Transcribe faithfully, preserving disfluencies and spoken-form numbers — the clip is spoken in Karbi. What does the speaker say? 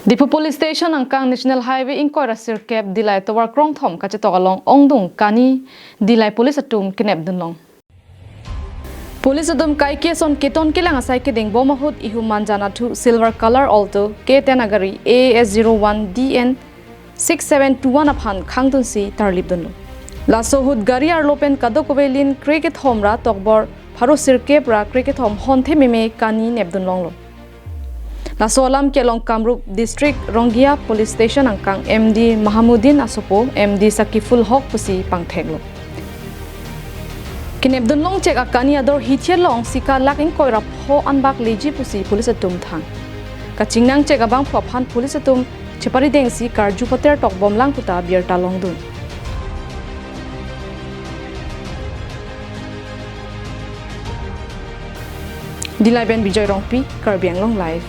Diphu Police Station angkang National Highway ingkoi ra sirkep Dillai tovar krongthom kachetok along ongdung kani Dillai police atum kenep dunlong. Police atum kaike ason keton kelang asai kedeng bom ahut ihum manjan athu silver color Alto K ten agari A S zero one D N six seven two one aphan khangdunsi tarlip dunlo. Laso ahut gari arlo pen kadokave lin krekethom ra tokbor pharo sirkep ra krekethom honthe meme kani nepdun longlo. Laso alam kelong Kamrup District Ronggia Police Station angkang M D Mahamuddin asopo M D Sakiful Hok pusi pangtheklo. Kenepdun longchek akani ador hithier long sika lak ingkoi ra pho anbak leji pusi police atum thang. Kachingnangchek abangphu aphan police atum cheparidengsi karju pater tokbomlang puta birta longdun. Dillai pen Bijoy Rongpi, Karbi Anglong Live.